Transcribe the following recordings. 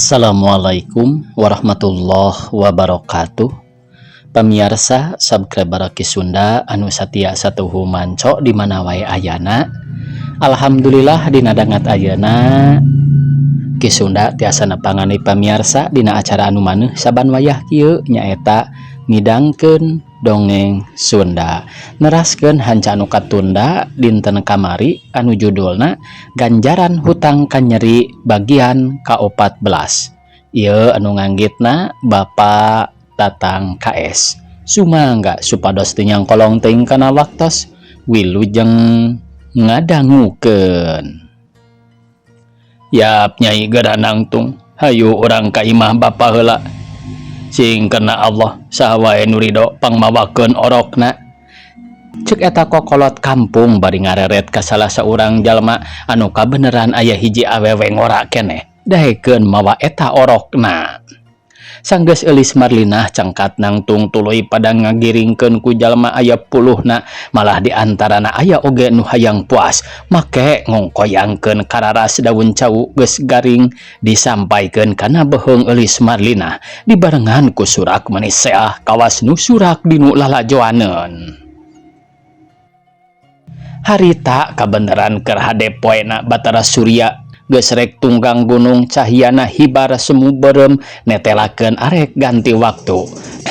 Assalamualaikum warahmatullahi wabarakatuh. Pamiarsa subscriber Ki Sunda anu satia satuhu manco di mana wae ayana. Alhamdulillah, dina dangat ayeuna Ki Sunda tiasa nepangan pamiarsa dina acara anu maneuh saban wayah kieu, nyaeta ngidangkeun dongeng Sunda, neraskeun hanca anu katunda dinten kamari anu judulna Ganjaran Hutang Kanyeri bagian ka-14. Ieu anu nganggitna Bapak Tatang KS. Sumangga supados teu nyangkolong teuing kana waktos, wilujeng ngadangukeun. Yap, Nyai, geura nangtung, hayu urang ka imah bapa heula. Sing kena Allah, saha wae nu rido pangmawakeun orokna, cek eta kokolot kampung bari ngareret ka salah saurang jalma anu kabeneran aya hiji awewe ngora keneh daekeun mawa eta orokna. Sanggeus Eulis Marlinah cangkat nangtung, tuluy pada ngagiringkeun ku jalma aya puluhna, malah di antarana aya oge nu hayang puas make ngongkoyangkeun kararas daun cau geus garing disampaikeun kana beuheung Eulis Marlinah dibarengan ku surak manis seah kawas nu surak dinu lalajoaneun. Harita kabeneran keur hade poena. Batara Surya geus rek tunggang gunung, cahyana hibar semu beureum netelakeun arek ganti waktu.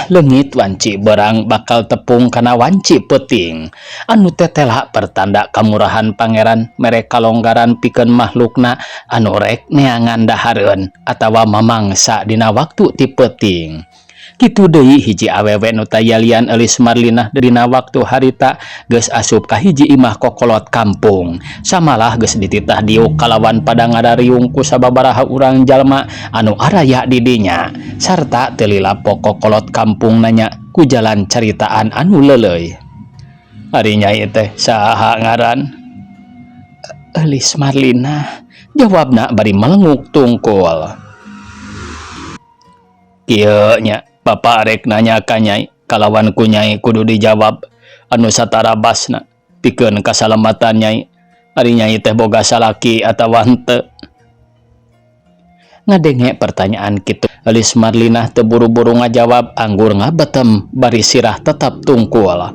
Leungit wanci berang bakal tepung kana wanci peuting anu tetela pertanda kamurahan Pangeran mere kalonggaran pikeun makhlukna anu rek neangan dahareun atawa mamangsa dina waktu ti peuting. Kitu deui hiji awewe nu tayalian Eulis Marlinah dina waktu harita geus asup ka hiji imah kokolot kampung, samalah geus dititah diuk kalawan pada ngadariung ku sababaraha urang jalma anu araya di dinya. Sarta teu lila kokolot kampung nanya ku jalan caritaan anu leuleuy, "Ari Nyai teh saha ngaran?" "Eulis Marlinah," jawabna bari melenguk tungkul. "Kieu nya, Bapak rek nanya ka Nyai, kalawan ku Nyai kudu dijawab anu satarabasna pikeun kasalamatan Nyai. Ari Nyai teh boga salaki atawa henteu?" Ngadenge pertanyaan kitu, Eulis Marlinah teu buru-buru ngajawab, anggur ngabetem bari sirah tetap tungkul.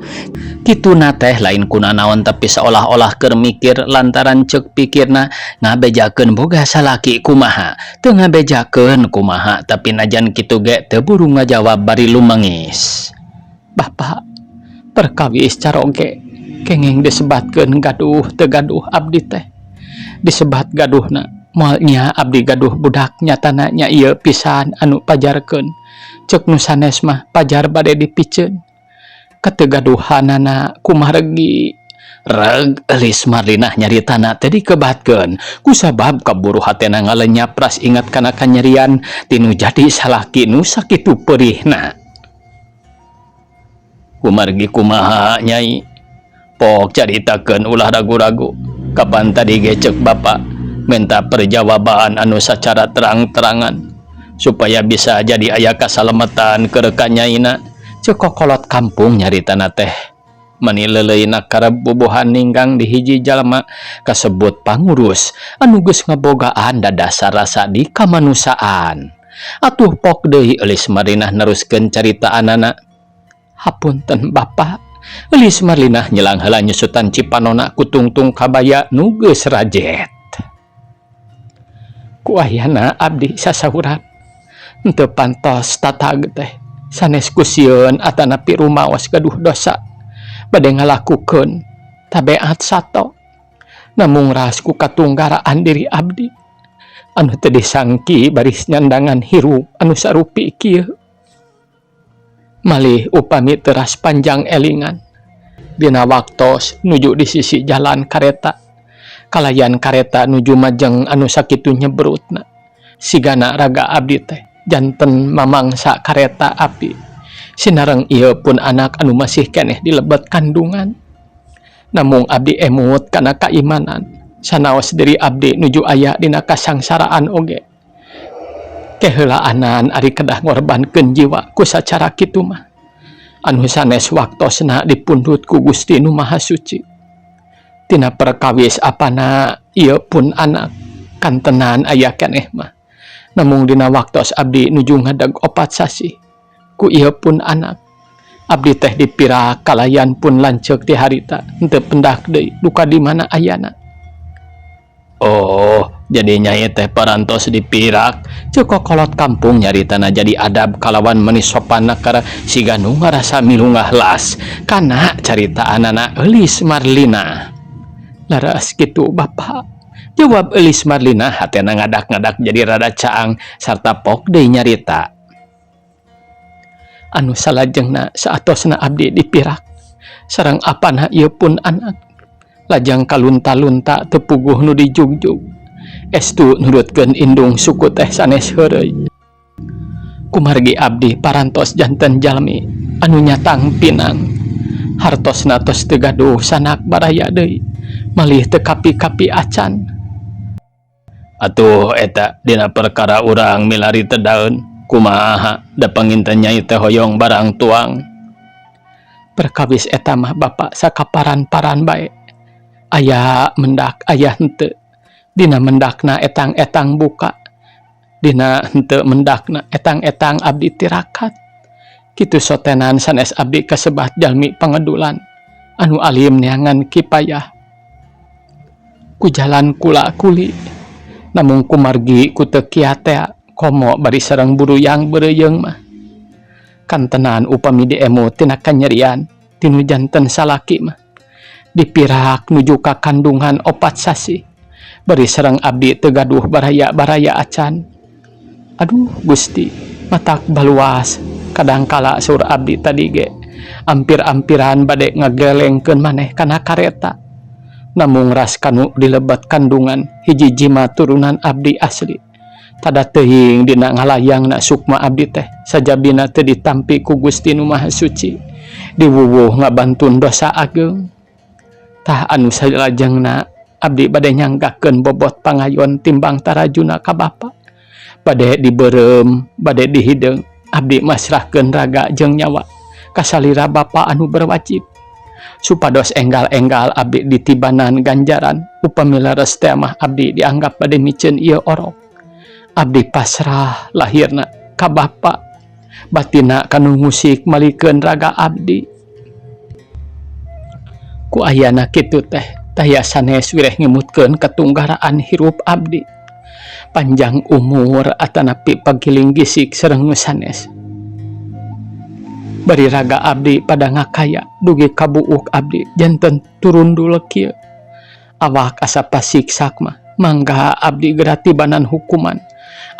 Kituna teh lain kuna naon, tapi seolah-olah keur mikir, lantaran ceuk pikirna ngabejakeun boga salaki kumaha, teu ngabejakeun kumaha. Tapi najan kitu ge teu buru ngajawab bari lumengis. "Bapak, perkawis caroge kenging disebatkeun gaduh teu gaduh abdi teh. Disebat gaduhna moal nya abdi gaduh budak, nyatana nya ieu pisan anu pajarkeun. Ceuk nu sanes mah pajar bade dipiceun. Kateu gaduhanana kumargi." Reg Eulis Marlinah nyaritana teh dikebatkeun kusabab kaburu hatena ngalenyap ras ingat kana kanyerian tinu jadi salaki nu sakitu perihna. "Kumargi kumaha, Nyai? Pok caritakeun, ulah ragu-ragu. Kapan tadi ge cek Bapak minta perjawaban anu secara terang-terangan supaya bisa jadi aya kasalamatan keur ka Nyaina," cek kokolot kampung. Nyaritana teh mani leuleuyna karep bubuhan ninggang di hiji jalma kasebut pangurus anu geus ngabogaan dadasar rasa di kamanusiaan. Atuh pok deui Eulis Marlinah neruskeun caritaanana. "Hapunten, Bapak." Eulis Marlinah nyelang heula nyusutan cipanona ku tungtung kabaya nu geus rajet. "Ku ayana abdi sasauran henteu pantos tatag teh sanes ku sieun atanapi rumaos gaduh dosa bade ngalakukeun tabeat sato, namung ras ku katunggaraan diri abdi anu teu disangki baris nyandangan hirup anu sarupi kieu. Malih upami teras panjang elingan dina waktos nuju di sisi jalan kareta kalayan kareta nuju majeng anu sakitu nyebrutna, sigana raga abdi teh janten mamangsa kareta api sinareng ieu pun anak anu masih keneh di lebet kandungan. Namung abdi emut kana kaimanan, sanaos diri abdi nuju aya dina kasangsaraan oge keheulaanan ari kedah ngorbankeun jiwa ku sacara kitu mah anu sanes waktosna dipundhut ku Gusti Nu Maha Suci. Tina perkawis apana ieu pun anak kantenan aya keneh mah. Namung dina waktos abdi nuju ngadeg opat sasih ku ieu pun anak. Abdi teh dipirak kalayan pun lanceuk ti harita henteu pendak deui duka di mana ayana. Oh, jadi nyai teh parantos dipirak. Ceuk kokolot kampung nyaritana jadi adab kalawan meni sopan keur siga nu ngarasa milungah las kana caritaanana Eulis Marlina. Laras kitu, Bapak, jawab Eulis Marlina, hatena ngadak-ngadak jadi rada caang sarta pok deui nyarita. Anu salajengna, saatosna abdi dipirak sareng apana ieu pun anak, lajang kalunta-lunta teu puguh nu dijugjug, estu nurutkeun indung suku teh sanes heureuy. Kumargi abdi parantos janten jalmi anu nyatang pinang, hartosna tos teu gaduh sanak baraya deui, malih teu kapi-kapi acan. Atuh eta dina perkara urang milari teu daeun kumaha da panginten nyai teh hoyong barang tuang. Perkawis eta mah, Bapak, sakaparan-paran bae, aya mendak aya henteu. Dina mendakna etang-etang buka, dina henteu mendakna etang-etang abdi tirakat kitu. Sotenan sanes abdi kasebat jalmi pangedulan anu alim neangan kipayah ku jalan kula kuli. Namung kumargi ku teu kiat tea, komo bari sareng buruyang beureuyeung mah, kantenan upami diemut tina kanyerian tinu janten salaki mah. Dipirak nuju ka kandungan opat sasih bari sareng abdi teu gaduh baraya-baraya acan. Aduh Gusti, matak baluas kadangkala saur abdi tadi ge ampir-ampiran bade ngagelengkeun maneh kana kareta. Namung ras kanu dilebet kandungan hiji jimat turunan abdi asli, tada teuing dina ngalayangna sukma abdi teh sajabina teu ditampi ku Gusti Nu Maha Suci, diwuwuh ngabantun dosa ageng. Tah, anu salajengna abdi bade nyanggakeun bobot pangayon timbang tarajuna ka Bapa. Bade dibeureum bade dihideung, abdi masrahkeun raga jeung nyawa ka salira Bapa anu berwajib, supados enggal-enggal abdi ditibanan ganjaran. Upami leres teh mah abdi dianggap bade miceun ieu orok. Abdi pasrah lahirna ka Bapa, batinna kanu ngusik malikeun raga abdi. Ku ayana kitu teh taya sanes wireh ngemutkeun katunggaraan hirup abdi, panjang umur atanapi pagiling gisik sareng nu sanes. Bari raga abdi pada ngakaya dugi ka buuk abdi janten turundul kieu, awak asa pasiksak mah, mangga abdi gera tibanan hukuman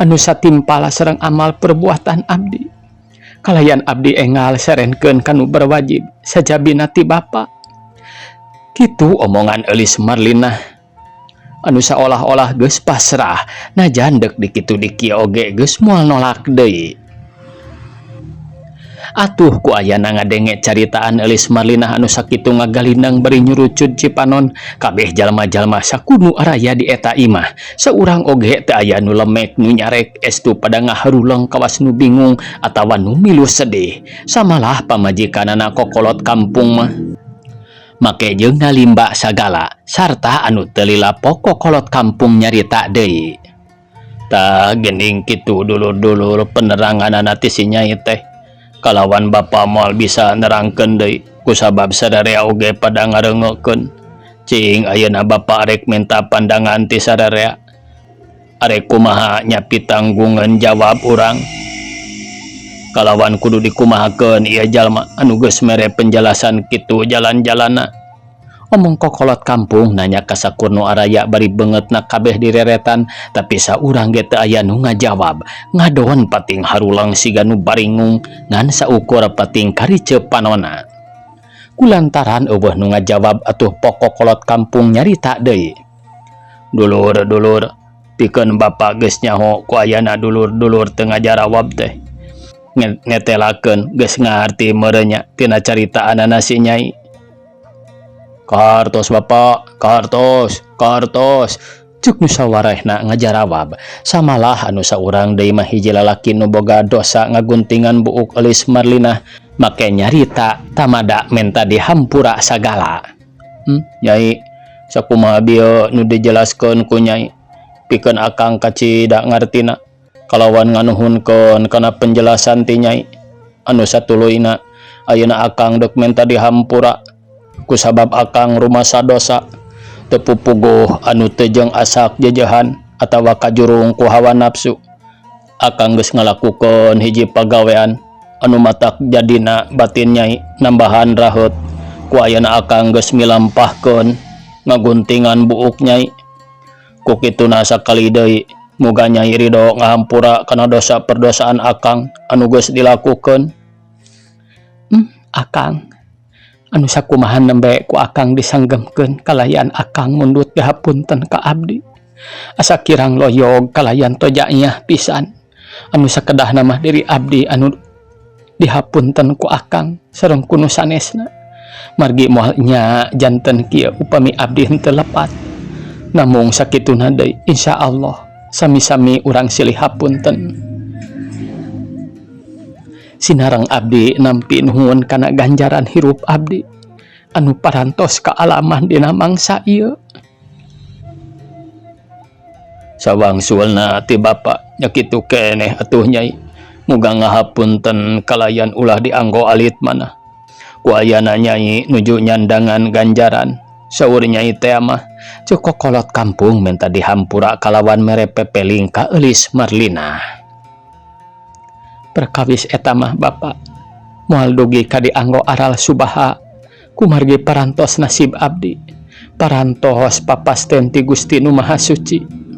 anu satimpala sareng amal perbuatan abdi, kalayan abdi enggal serenkeun kanu berwajib sajabina ti Bapa. Kitu omongan Eulis Marlina anu saolah-olah geus pasrah najan deuk dikitu dikieu oge geus moal nolak deui. Atuh ku ayana ngadenge caritaan Eulis Marlina anu sakitu ngagalindang bari nyurucud cipanon, kabeh jalma-jalma sakunu araya di eta imah saurang oge teu aya nu lemek, nu nyarek, estu pada ngaharuleng kawas nu bingung atawa nu milu sedih. Samalah pamajikanana kokolot kampung mah make jeung ngalimba sagala sarta anu teu lila kokolot kampung nyarita deui. Tah, geuning kitu, dulur-dulur, peneranganana ti si nyai teh. Kalawan Bapa moal bisa nerangkeun deui kusabab sararea oge pada ngareungekeun. Cing ayeuna Bapa arek minta pandangan ti sararea, arek kumaha nyapi tanggungan jawab urang kalawan kudu dikumahakeun ieu jalma anu geus mere penjelasan kitu jalan-jalanna? Omong kokolot kampung nanya ka sakur nu araya bari beungeutna kabeh direretan, tapi saurang ge teu aya nu ngajawab. Ngadon pating harulang siga nu baringung ngan saukur pating kariceup panona. Kulantaran euweuh nu ngajawab, atuh kokolot kampung nyarita deui. Dulur-dulur, pikeun Bapa geus nyaho ku ayana dulur-dulur teu ngajarawab teh netelakeun geus ngarti meureun nya tina caritaanana si nyai. Kartos, Bapak, kartos, kartos, cuk nu sawarehna ngajarawab. Samalah anu saurang deui mah hiji lalaki nu boga dosa ngaguntingan buuk Eulis Marlina make nyarita tamada menta dihampura sagala. Nyai, sakumaha bieu nu dijelaskeun ku nyai, pikeun akang kacida ngartina. Kalawan nganuhunkeun kana penjelasan ti Nyai anu satuluyna, ayeuna akang deuk menta dihampura kusabab akang rumasa dosa teu pupuguh anu teu jeung asak jejehan atawa kajurung ku hawa nafsu. Akang geus ngalakukeun hiji pagawean anu matak jadina batin Nyai nambahan raheut. Ku ayeuna akang geus milampahkeun ngaguntingan buuk Nyai. Ku kituna sakali deui muga Nyai ridho ngahampura kana dosa perdosaan akang anu geus dilakukeun. Akang anu sakumaha nembe ku akang disanggemkeun kalayan akang mundut dihapunten ka abdi. Asa kirang loyog kalayan tojanya pisan. Anu sakedahna mah diri abdi anu dihapunten ku akang sareng ku nu sanesna. Margi moal nya janten kieu upami abdi henteu lepat. Namung sakituna deui, insyaallah sami-sami urang silih hapunten. Sinareng abdi nampi nuhun kana ganjaran hirup abdi anu parantos kaalaman dina mangsa ieu. Sawangsulna ti bapa nya kitu keneh atuh, Nyai. Muga ngahapunten kalayan ulah dianggo alit manah. Ku ayana Nyai nuju nyandangan ganjaran, saur Nyai teh mah, ceuk kokolot kampung menta dihampura kalawan mere pepeling ka Eulis Marlina. Perkawis eta mah, Bapak, moal dugi ka dianggo aral subaha kumargi parantos nasib abdi parantos papasten ti Gusti Nu Maha Suci.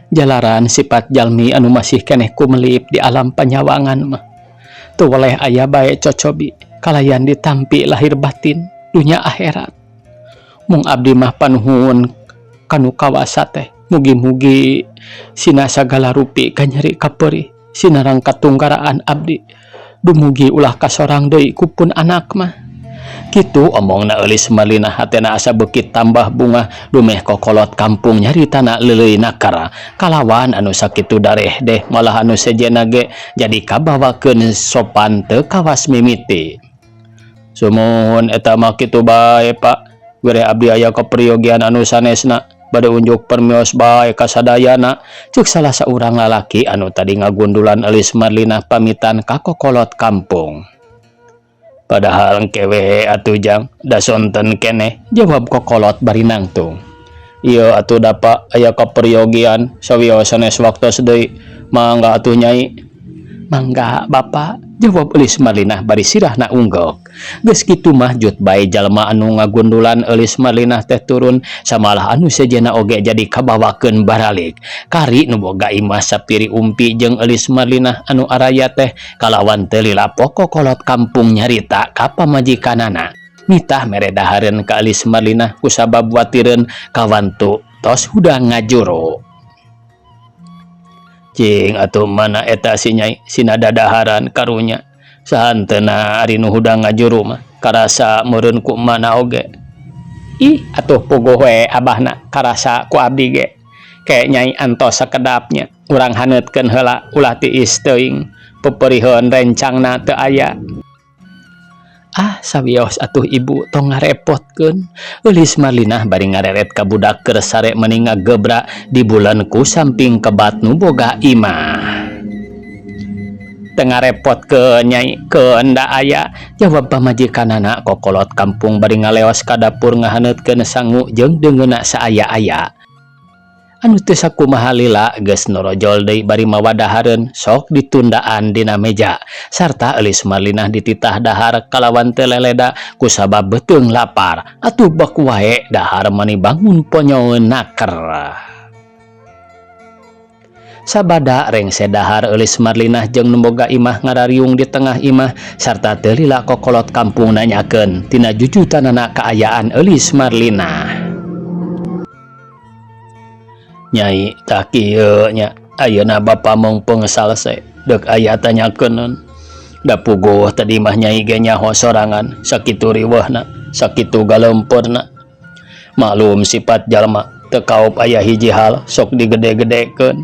Jalaran sifat jalmi anu masih keneh kumelip di alam panyawangan mah teu weleh aya bae cocobi kalayan ditampi lahir batin dunya akhirat. Mung abdi mah panuhun kanu kawasa teh, mugi-mugi sina sagala rupi kanyeri kapeurih sinareng katunggaraan abdi dumugi ulah kasorang deui ku pun anak mah. Kitu omongna Eulis Marlina, hatena asa beuki tambah bungah dumeh kokolot kampung nyaritana leuleuy nakara kalawan anu sakitu dareh deh, malah anu sejenna ge jadi kabawakeun sopan teu kawas mimiti. Sumuhun, eta mah kitu bae, Pak. Were abdi aya kaperyogian anu sanesna, bade unjuk permios bae ka sadayana, ceuk salah saurang lalaki anu tadi ngagundulan Eulis Marlina pamitan ka kokolot kampung. Padahal engke we atuh, Jang, da sonten keneh, jawab kokolot bari nangtung. Ieu atuh da, Pak, aya kaperyogian sawios sanes waktos deui. Mangga atuh, Nyai. Mangga, Bapak, jawab Eulis Marlinah bari sirahna unggek. Geus kitu mah jut bae jalma anu ngagundulan Eulis Marlinah teh turun, samalah anu sejenna oge jadi kabawakeun baralik. Kari nu boga imah sapiri umpi jeung Eulis Marlinah anu araya teh kalawan teu lila kokolot kampung nyarita ka pamajikanana. Nitah mere dahareun ka Eulis Marlinah kusabab watireun kawantu tos hudang ngajuru. Cing atuh mana eta si Nyai sina dadaharan karunya. Sahanteuna ari nu hudang ngajuru mah karasa meureun ku mana oge. Ih atuh puguh we abahna, karasa ku abdi ge. Ke Nyai antos sakedapnya, urang haneutkeun heula, ulah tiis teuing peperiheun rencangna teu aya. Ah, sawios atuh, Ibu, tong ngarepotkeun. Eulis Marlinah bari ngareret ka budak keur sare meni ngagebra di bulan ku samping kebat nu boga imah. Teu ngarepotkeun, Nyai, keun da aya, jawab pamajikanana kokolot kampung bari ngaleos ka dapur ngahaneutkeun sangu jeung deungeunna saaya-aya. Anu teu sakumaha lila geus norojol deui bari mawa dahareun sok ditundaan dina meja sarta Eulis Marlinah dititah dahar kalawan teu leleda kusabab beuteung lapar. Atuh bek wae dahar mani bangun ponyoeun naker. Sabada rengse dahar, Eulis Marlinah jeung nu boga imah ngarariung di tengah imah sarta teu lila kokolot kampung nanyakeun tina jujutanana kaayaan Eulis Marlinah. Nyai, tah kieu nya, ayeuna bapa mungpeung salse deuk aya tanyakeunun. Da puguh tadi mah Nyai ge nyaho sorangan sakitu riweuhna, sakitu galempeurna. Maklum sifat jalma teu kaop aya hiji hal sok digede-gedekeun.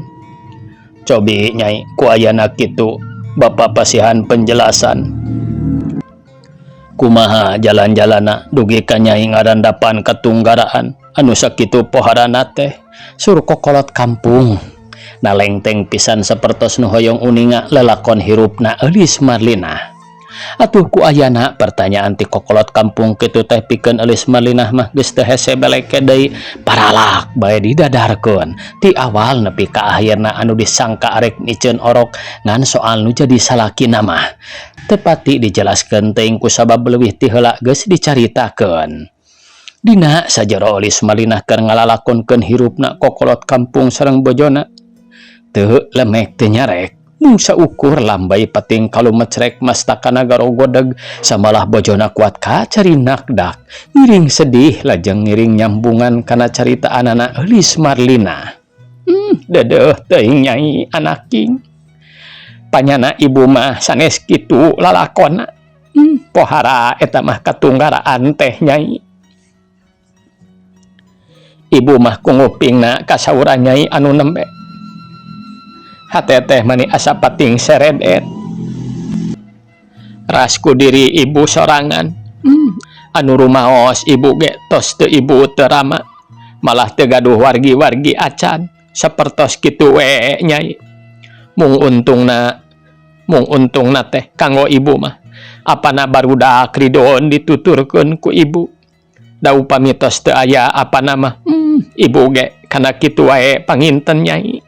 Cobi Nyai, ku ayana kitu bapa pasihan penjelasan. Kumaha jalan-jalanna dugi ka Nyai ngarandapan katunggaraan anu sakitu poharana teh, sur kokolot kampung. Nalengteng pisan sapertos nu hoyong uninga lelakon hirupna Eulis Marlinah. Atuh ku ayana pertanyaan ti kokolot kampung kitu teh pikeun Eulis Marlinah mah geus teu hese beleke deui, paralak bae didadarkeun ti awal nepi ka akhirna anu disangka arek miceun orok ngan soal nu jadi salakina mah teu pati dijelaskeun teuing kusabab leuwih ti heula geus dicaritakeun. Dina sajero Eulis Marlinah keur ngalalakonkeun hirupna kokolot kampung sareng bojona teu lemek teu nyarek mung saukur lambai pating kalumecrek mastakana garogodeg samalah bojona kuat kacarinak dak ngiring sedih lajeng ngiring nyambungan kana caritaanana Eulis Marlinah. Dedeuh teuing, Nyai Anaking, panyana ibu mah sanes kitu lalakonna. Pohara eta mah katunggaraan teh, Nyai. Ibu mah kungupingna kasauran Nyai anu nembe hate teh mani asa pating seredet ras ku diri ibu sorangan. Anu rumaos ibu ge tos teu ibu teu rama, malah teu gaduh wargi-wargi acan sapertos kitu we, Nyai. Mung untungna teh kanggo ibu mah apana barudak ridho dituturkeun ku ibu. Da upami tos teu aya apana mah, ibu ge kana kitu wae panginten, Nyai.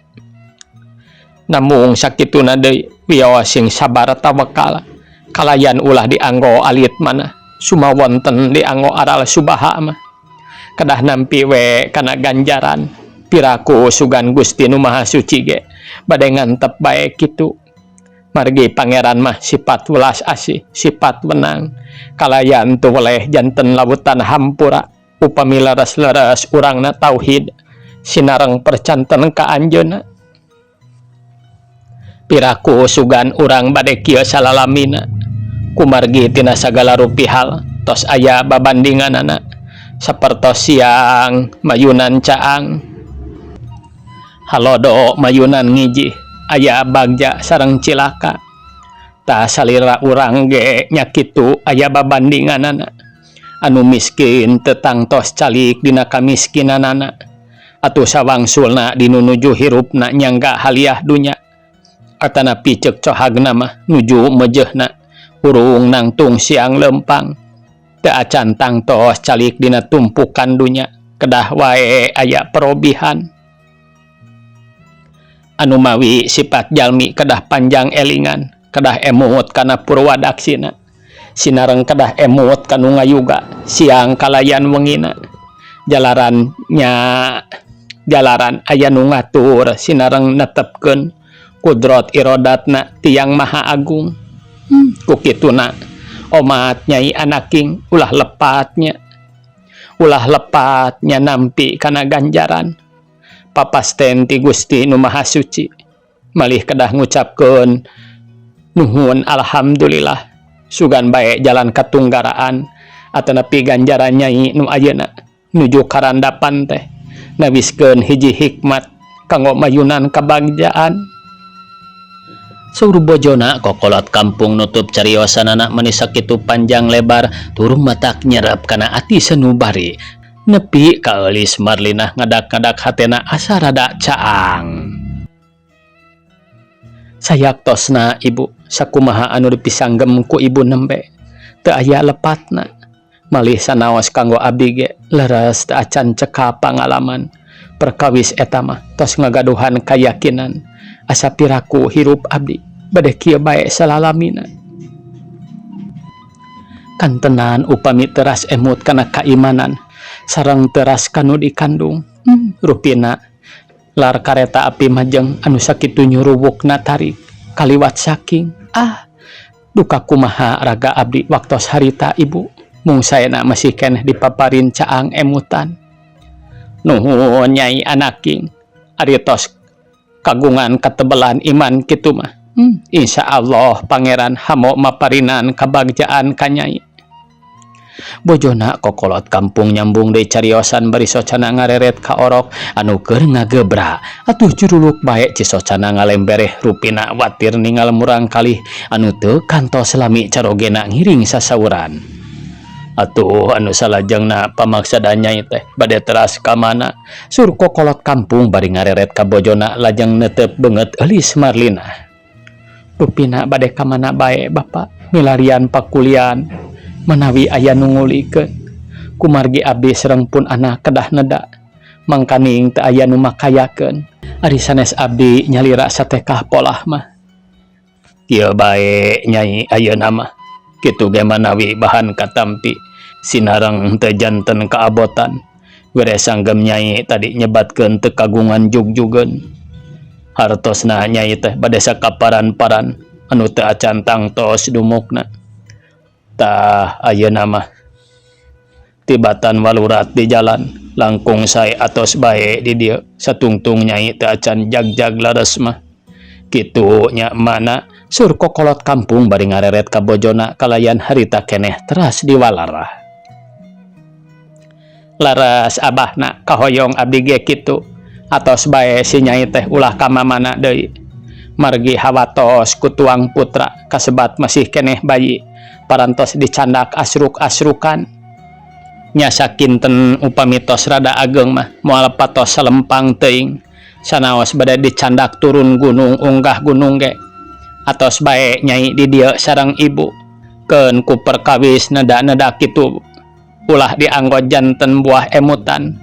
Namung sakituna deui, wios sing sabar tawakal kalayan ulah dianggo alit mana sumawonten dianggo aral subaha mah kedah nampi we kana ganjaran. Piraku sugan Gusti Nu Maha Suci ge bade ngantep bae kitu, margi Pangeran mah sifat welas asih, sifat wenang kalayan teu weleh janten lautan hampura upami leres-leres urangna tauhid sinareng percanten ka anjeunna. Piraku sugan urang bade kieu salalamina kumargi tina sagala rupi hal tos aya babandinganana sapertos siang mayunan caang, halodo mayunan ngijih, aya bagja sareng cilaka. Tah, salira urang ge nya kitu, aya babandinganana. Anu miskin teu tangtos calik dina kamiskinanana atuh sawangsulna dinu nuju hirupna nyangga haliah dunya atanapi ceuk cohagna mah nuju mejehna hurung nangtung siang lempang teu acan tangtos calik dina tumpukan dunya. Kedah wae aya perobihan anu mawi sifat jalmi kedah panjang elingan, kedah emut kana purwadaksina sinareng kedah emut kanu ngayuga siang kalayan wengina, jalaran nya jalaran aya nu ngatur sinareng netepkeun kudrot irodatna Tiang Maha Agung. Ku kituna omat, Nyai Anaking, ulah lepatnya, ulah lepatnya nampi kana ganjaran papasten ti Gusti Nu Maha Suci. Malih kedah ngucapkeun nuhun alhamdulillah sugan bae jalan katunggaraan atanapi ganjaran Nyai nu ayeuna nuju karandapan teh nawiskeun hiji hikmat kanggo mayunan kabagjaan. Saur bojona kokolot kampung nutup cariosanana meni sakitu panjang lebar tur matak nyerep kana ati sanubari nepi ka Eulis Marlinah ngadak-ngadak hatena asa rada caang. Sayaktosna, Ibu, sakumaha anu dipisanggem ku ibu nembe teu aya lepatna. Malih sanaos kanggo abdi ge leres teu acan cekap pangalaman perkawis eta mah tos ngagaduhan kayakinan asa piraku hirup abdi bade kieu bae salalamina. Kantenan upami teras emut kana kaimanan sareng teras kanu dikandung, rupina lar kareta api majeng anu sakitu nyuruwukna tarik kaliwat saking ah duka kumaha raga abdi waktos harita, Ibu. Mung saena masih keneh dipaparin caang emutan. Nuhun, Nyai Anaking, ari tos kagungan katebelan iman kitu mah, Insya Allah Pangeran hamo maparinan kabagjaan ka Nyai. Bojona kokolot kampung nyambung deui cariosan bari socana ngareret ka orok anu keur ngagebra. Atuh juruluk bae cisocana ngalembereh, rupina watir ningal murang kalih anu teu kantos lami carogena ngiring sasauran. Atuh anu salajengna pamaksada Nyai teh bade teras ka mana? Sur kokolot kampung bari ngareret ka bojona lajeng neuteup beungeut Eulis Marlinah. Rupina bade ka mana bae Bapa milarian pakulian manawi aya nu ngulikeun. Kumargi abdi sareng pun anak kedah neda mangkaning teu aya nu makayakeun. Ari sanes abdi nyalira satekah polah mah. Kieu bae Nyai ayeuna mah kitu ge manawi bahan katampi sinareng teu janten kaabotan. Were sanggem Nyai tadi nyebatkeun teu kagungan jugjugeun. Hartosna Nyai teh bade sakaparan-paran anu teu acan tangtos dumukna. Tah ayeuna mah tibatan walurat di jalan langkung sae atos bae di dieu satungtung Nyai teu acan jagjag leres mah. Kitu nya mana sur kokolot kampung bari ngareret ka bojona kalayan harita keneh teras diwalarah. Laras abahna kahoyong abdi ge kitu atos bae si Nyai teh ulah ka mamana deui. Margi hawatos ku tuang putra kasebat masih keneh bayi parantos dicandak asruk-asrukan. Nya sakinten upami tos rada ageng mah moal patos salempang teuing sanaos bade dicandak turun gunung unggah gunung ge. Atos bae Nyai di dieu sareng ibu keun ku perkawis neda-neda kitu ulah dianggo janten buah emutan.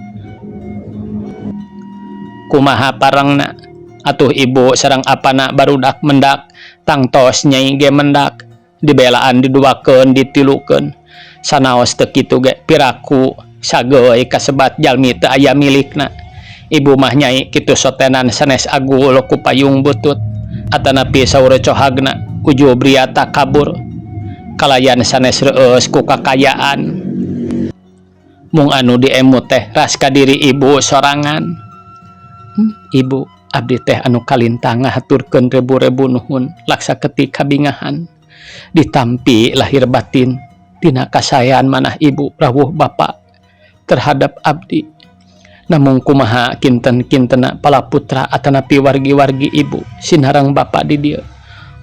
Kumaha parengna atuh ibu sareng apana barudak mendak tangtos Nyai ge mendak dibelaan diduakeun ditilukeun sanaos teu kitu ge piraku sageuy kasebat jalmi teu aya milikna. Ibu mah Nyai kitu sotenan sanes agul ku payung butut atanapi saur cohagna ujub ria takabur kalayan sanes reueus ku kakayaan. Mung anu diemut teh ras ka diri ibu sorangan. Ibu abdi teh anu kalintang ngahaturkeun rebu-rebu nuhun laksa ketik kabingahan ditampi lahir batin tina kasaean manah ibu rawuh bapa terhadap abdi. Namung kumaha kinten-kintena palaputra atanapi wargi-wargi ibu sinareng bapa di dieu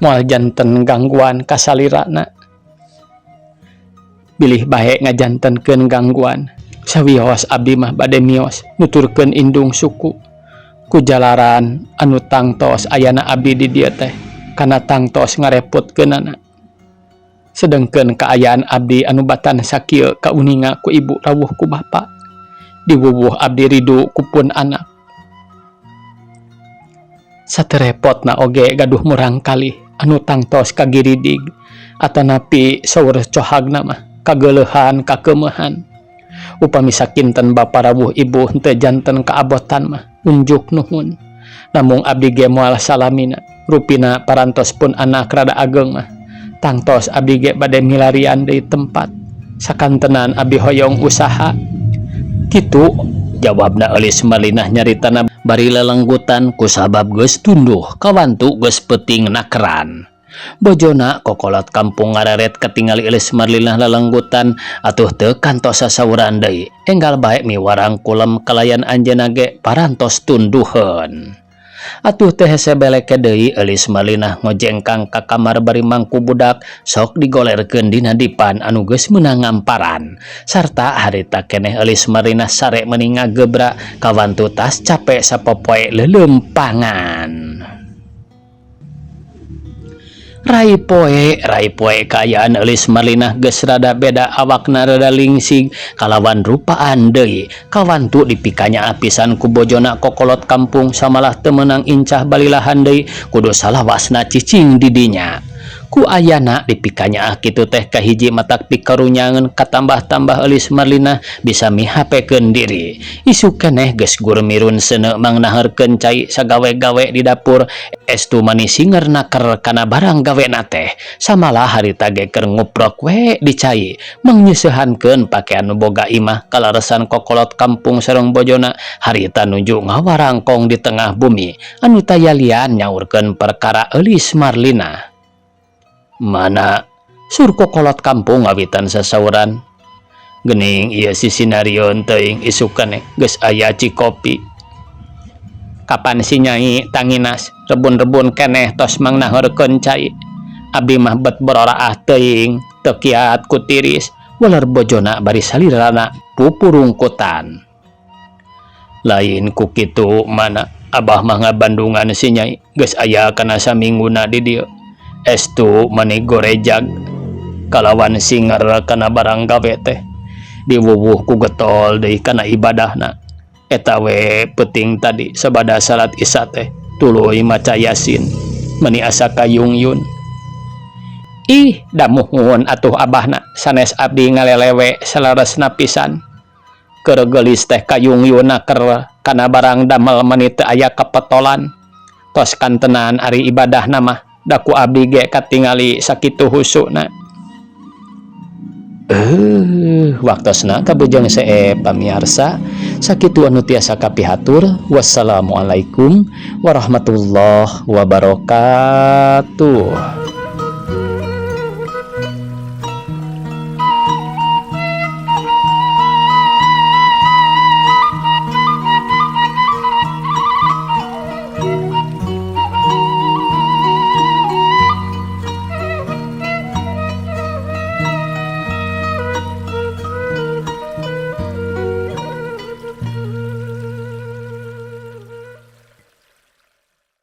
moal janten gangguan kasalirana. Bilih bae ngajantenkeun gangguan sawios abdi mah bade mios nuturkeun indung suku ku jalaran anu tangtos ayana abdi di dieu teh kana tangtos ngarepotkeunana. Sedengkeun kaayaan abdi anu batan sakieu kauninga ku ibu rawuh ku bapa diwuwuh abdi ridu ku pun anak. Saterepotna oge gaduh murang kalih anu tangtos kagiridig atanapi saur cohagna mah kageuleuhan kakeumehan. Upami sakinten bapa rawuh ibu henteu janten kaabotan mah unjuk nuhun. Namung abdi ge moal salamina rupina parantos pun anak rada ageng mah tangtos abdi ge bade milarian deui tempat sakantenan abdi hoyong usaha. Kitu jawabna Eulis Marlinah nyaritana bari lelenggutan kusabab geus tunduh kawantu geus peuting nakeran. Bojona kokolot kampung ngareret katingali Eulis Marlinah lelenggutan atuh teu kantos sasauran deui enggal bae miwarang kulem kalayan anjeunna ge parantos tunduheun. Atuh teh hese beleke deui Eulis Marlinah ngojengkang ka kamar bari mangku budak sok digolerkeun dina dipan anu geus meunang ngamparan. Sarta harita keneh Eulis Marlinah sare meuni ngagebra kawantu tas cape sapopoe leuleumpangan. Rai poe, rai poe kaayaan Eulis Marlinah geus rada beda awakna rada lingsig kalawan rupaan deui. Kawantu dipikanya apisan ku bojona kokolot kampung samalah teu meunang incah balilahan deui kudu salawasna cicing di dinya. Ku ayana dipikanya kitu teh kahiji matak pikarunyangeun katambah-tambah Eulis Marlinah bisa mihapekeun diri. Isuk keneh geus gurmirun seuneu mangnaheurkeun cai sagawe-gawe di dapur estu mani singer naker kana barang gawena teh. Samalah harita ge keur nguprok we di cai mangnyeuseuhankeun pakean nu boga imah kalaresan kokolot kampung sareng bojona harita nuju ngawarangkong di tengah bumi anu tayalian nyaurkeun perkara Eulis Marlinah. Mana sur kokolot kampung ngawitan sasauran gening ieu sisinarieun teuing isukan geus aya cikopi. Kapan si Nyai tanginas rebun-rebun keneh tos mangnaheurkeun cai. Abdi mah bet bororaah teuing teu kiat ku tiris Waler bojona bari salirana pupurungkutan. Lain ku kitu mana Abah mah ngabandungan si Nyai geus aya kana samingguna di dieu. Estu mani gorejag kalawan singer kana barang gawe teh. Diwuwuh ku getol deui kana ibadahna. Eta we peuting tadi sabada salat Isya teh tuluy maca Yasin meni asa kayungyun. Ih da muhun atuh abahna sanes abdi ngalelewe saleresna pisan. Keur geulis teh kayungyunna keur kana barang damel meni teu aya kapetolan. Tos kantenan ari ibadahna mah da ku abdi ge katingali sakitu husuna. Waktosna kabujeng seep pamiarsa, sakitu anu tiasa kapihatur. Wassalamualaikum warahmatullahi wabarakatuh.